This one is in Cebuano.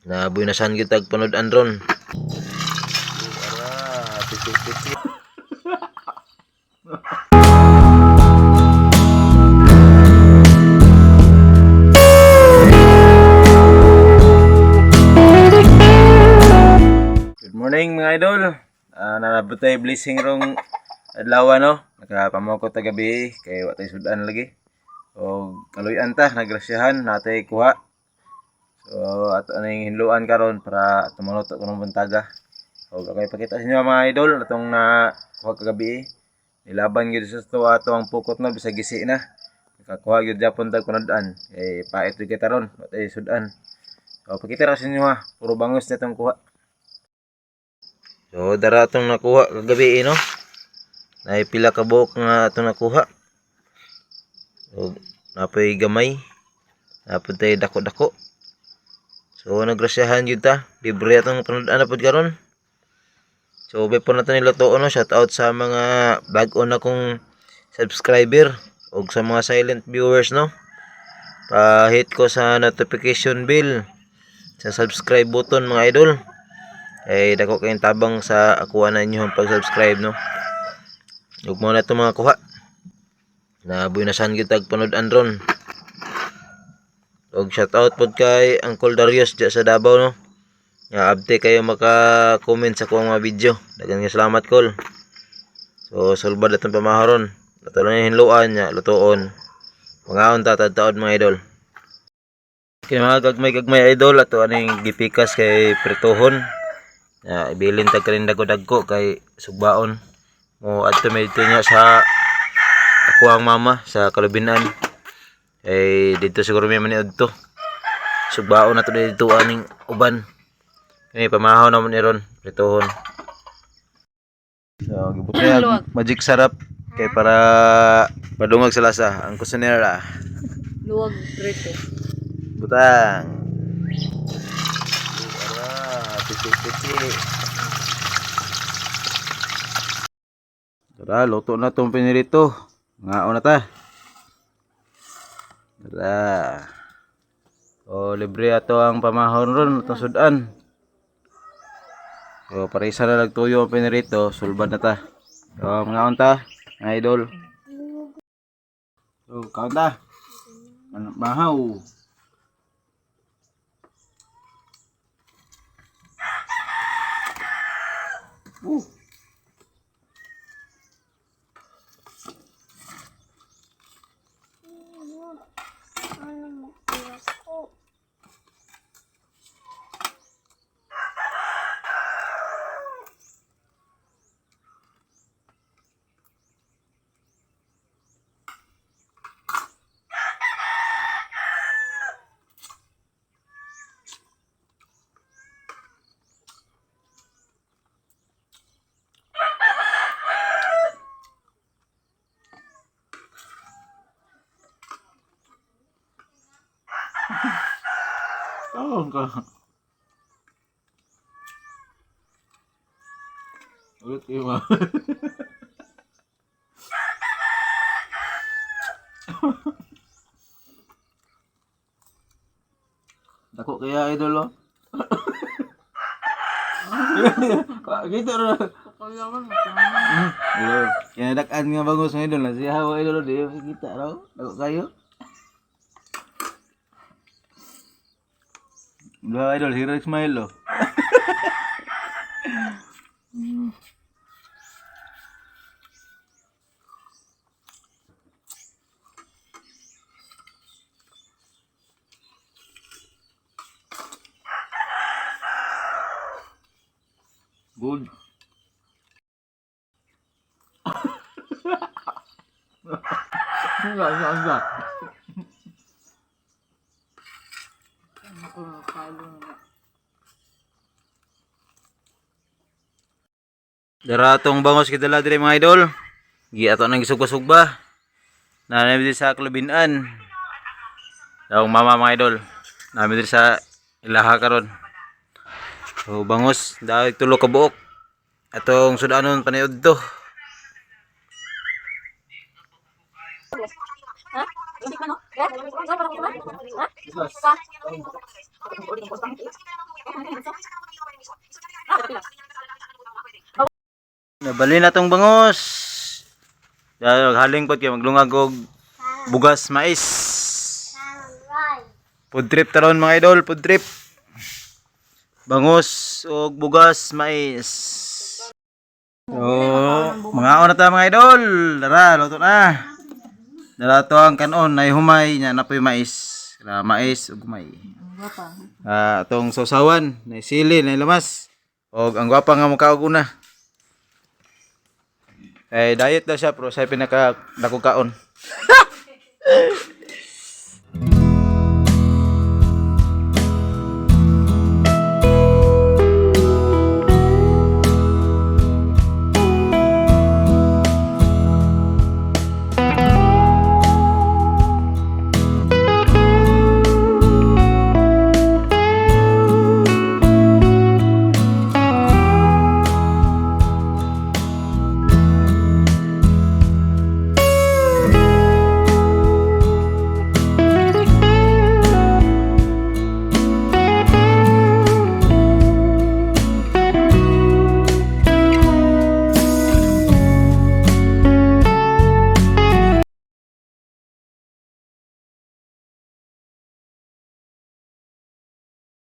Nabuinasan gyud tag panud-an ron. Good morning, mga idol. Narabot tayo blessing rong adlaw, no. Nakapamoko ta gabi kay wa tay sudan lagi. O kaluyan ta, nagrasyahan natay kuha. So ato ning hinluan karon para ato maluto kunong buntaga. O ako ipakita sa inyo, mga idol, atong na kuha kagabi. Nilaban gyud sa tuwa ato ang pukot, no, bisag gisi na. Nakakuha gyud japon tag panudan. Kay pait gyud kita ron, wa tay sudan. So pakita ra sa inyo ha, puro bangos na itong kuha. So dara atong nakuha kagabi, no. Nay pila ka buok nga atong nakuha. So napoy gamay. Napod tay dako-dako. So nagrasyahan gyud ta, libre atong panudan na pod karon. So before nato niluto, no, shout out sa mga bag-o na kong subscriber ug sa mga silent viewers, no. Pa-hit ko sa notification bell, sa subscribe button, mga idol. Eh dako kayong tabang sa akuha na inyo ang pag-subscribe, no. Ug mo na itong mga kuha. Nabuinasan gyud tag panud-an ron. Ug shout out pod kay Uncle Darius diya sa Davao, no. Nga abte kayo maka-comment sa kuang mga video. Daghang salamat, kol. So sulbad atong pamaharon. Ato lang yung hinluan niya, lutuon. Mangaon ta taod mga idol. Kini mga gagmay-gagmay, idol, ato aning gipikas kay prituhon. Ya, ibilin tag kanin dagko-dagko kay sugbaon. Mo adto may dito niya sa ako ang mama sa Kalubinan. Eh dito siguro may maniud to. Sugbaon na to dito aning uban. Kini pamahaw na mo ni ron, prituhon. So gibot niya magic sarap kay para padungag sa lasa ang kusinera. Luwag prito. Butang. Ara, piti-piti. Tara, luto na tong pinirito. Ngaon na ta. Tara. O, libre ato ang pamahon ron, atong sudan. O, parisa na nagtuyo ang pinirito, sulbad na ta. O, ngaon ta, mga idol. O, kaon ta. Mahaw. Tawag ka. Ulit kayo ma. Dako kaya, idol, oh. Gitu ro. Kailangan mo. Kaya dakan nga bangus ng idol na siya hawa, idol, di kita raw. Dako kayo. Duha, idol, hero smile, oh. Good. Enggak, enggak, enggak. Ako nakalo na. Dara atong bangos kidala dire, mga idol. Gi ato nang gisugba-sugba. Nami diri sa Klubinan. Daong mama, mga idol. Nami diri sa ilaha karon. So bangos dahil tulo ka buok. Atong sudanon paniud to. Ha? Nabali na tong bangos. Ya, haling pod kay maglungag og bugas mais. Food trip taron, mga idol, food trip. Bangos og bugas mais. So, mga na ta, mga idol. Dara, luto na. Dara to ang kanon, nay humay nya na po'y mais. Kaya mais ug humay. Ang gwapa. Ah, atong sausawan, nay sili, nay lamas. Og ang gwapa nga mukha og una. Eh, diet daw siya pero siya pinaka dako kaon.